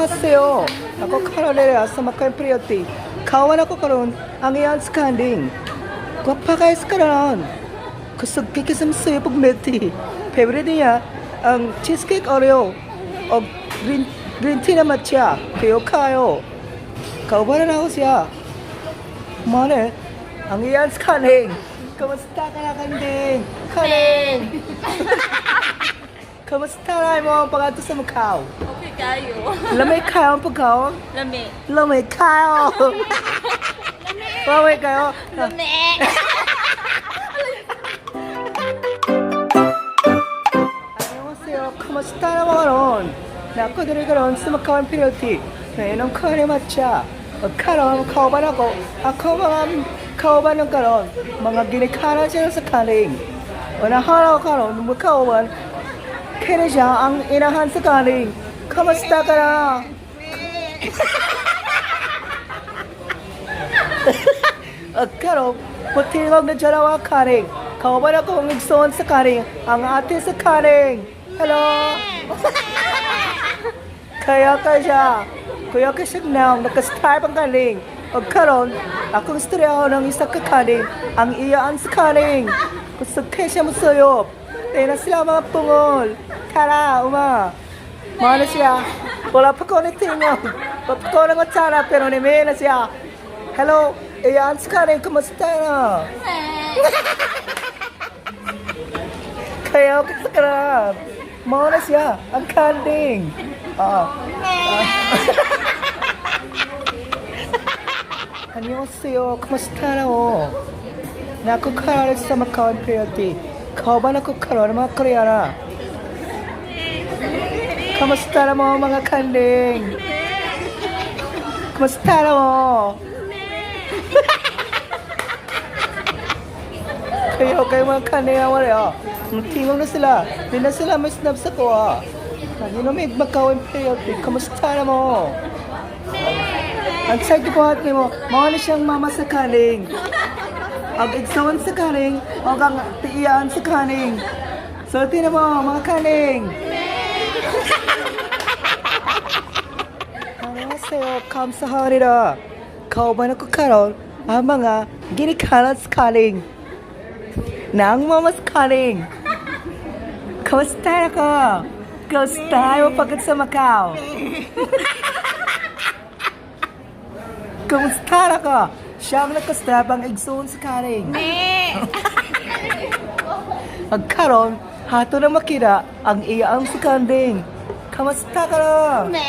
Annyeonghaseyo. Ako karon diri sa Macau Priority. Kawan ako karon ang iyan sa kanding. Gwapa kayo sa karon. Kusog kay kasam sa'yo pag milk tea. Favorite niya ang cheesecake Oreo o green tea na matcha. Kayo kayo. Kauban na ako siya. Mane, ang iyan sa kaning. Kamusta ka na, kanding? Kaning! Kamusta na mo ang pangato sa Macau? Okay kayo. Lamay kayo ang pagkaon? Lami. Lamay kayo! Lamay kayo! Lami. Annyeonghaseyo. Kamusta na mga ron? Nako diri karon sa Macau Imperial. Ngayon ang kare matcha. Karon kauban ako. Ako mga kauban ng karon. Mga ginikanan siya sa kaning. Unahan ako karon, makauban. Kaya siya ang inahan sa kaning. Kamusta ka na? Karon, patingog na dyan ang kaning. Kauban ako ang igsoon sa kaning. Ang ate sa kaning. Hello? Kaya ka siya. Kuya ka siya na, nakastype ang kaning. O karon, akong istorya ng isa ka kaning. Ang iyaan sa kaning. Kusog kaya siya musayop. Kaya na sila mga pungol. Tara, uma. Mana siya. Wala pa ko ni tingog. Wala pa ko ng otsara, pero ni na siya. Hello, iyaan sa kaning, kumusta na? Kaya ka sa karap. Mao na siya, ang kanding. Oo. Annyeonghaseyo, kumusta na mo? Nako karon sa Macau Imperial. Kauban ako karon mga Koreana. Kamusta na mo mga kanding? Kamusta na mo? Kayo, kayo mga kanding ang wala. Tingog na sila. Di na sila may snap sa kuha. Naginom Macau Imperial. Kamusta na mo? Ang sa gibuhat nimo, mao na siyang mama sa kaning. Ang igsoon sa kaning, o ang tiiyaan sa kaning. Sulti na mo, mga kaning. Annyeonghaseyo, kamsahamnida. Kauban ako karon ang mga ginikanan sa kaning. Nang mama sa kaning. Kamusta na ka? Kamusta mo pagkat sa Macau? Kamusta na ka? Siya ang nakastrap ang igsoon sa karing. Ang karon, hato na makita ang iyaang sa kanding. Kamusta ka na? Me.